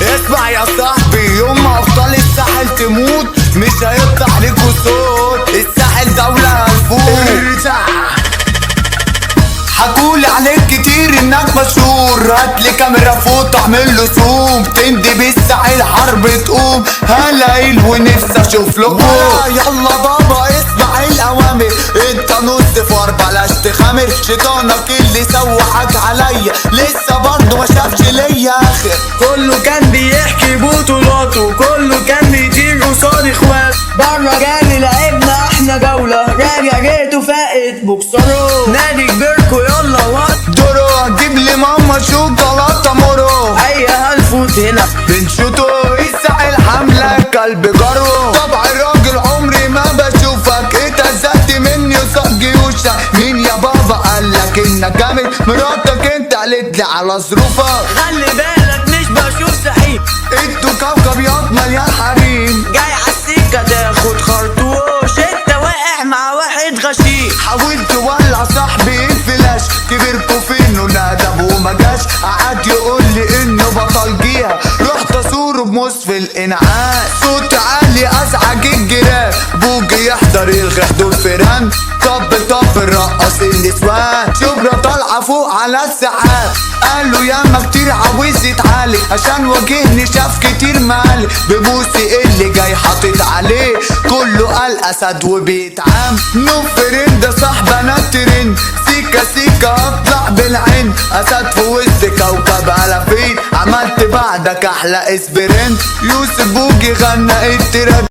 اسمع يا صاحبي، يوم ما ابطال الساحل تموت مش هيطلع ليكوا صوت. الساحل دولة هنفوت. حكولي عليك كتير انك مشهور، هاتلي كاميرا فوت اعمل له زوم، تندي بالساحل حرب تقوم، هلاقيل ونفسي اشوف لكم. يلا بابا اسمع الاوامر، انت نص فار بلاش تخامر، شيطانك اللي سوحك عليا لسه برضه ما شافش ليا اخر. كله كان بيحكي بطولاته، كله كان بيطير قصاد اخواته، بره جالي لعبنا احنا جولة، راجع جيته فاقت بوكسره، نادي كبيركو يلا وقت دورو، هتجيب لي ماما شوكولاتة مورو، اي هنفوت هنا بنشوطه. الساحل حملة كلب جارو، طبع الراجل عمري ما بشوفك، اتهزقت مني قصاد جيوشك، مين يا بابا قالك انك جامد؟ مراتك انت قالت لي على ظروفك. خلي بالك مش بشوف سحيم، انتوا كوكب ياض مليان حريم، جاي عالسكة تاخد خرطوش، انت واقع مع واحد غشيم. حاولت ولع صاحبي الفلاش، كبركوا فين وندب وما جاش، قعد يقول لي انه بطل جيها، رحت ازوره بموس في الانعاش، صوت عالي ازعج الجيران، بوجي يحضر يلغي حضور فيران، طب طب رقص النسوان، شبرا طالعه فوق على السحاب، قالوا ياما كتير عاوز يتعالج، عشان واجهني شاف كتير مالي، ببوسي اللي جاي حاطط عليه، كله قال اسد وبيتعام، نو فريند ده صاحب انا ترند، سيكا سيكا هطلع بالعين، اسد في وسط كوكب الافين، عملت بعدك احلى اسبرنت، يوسف بوجي غنى التراك.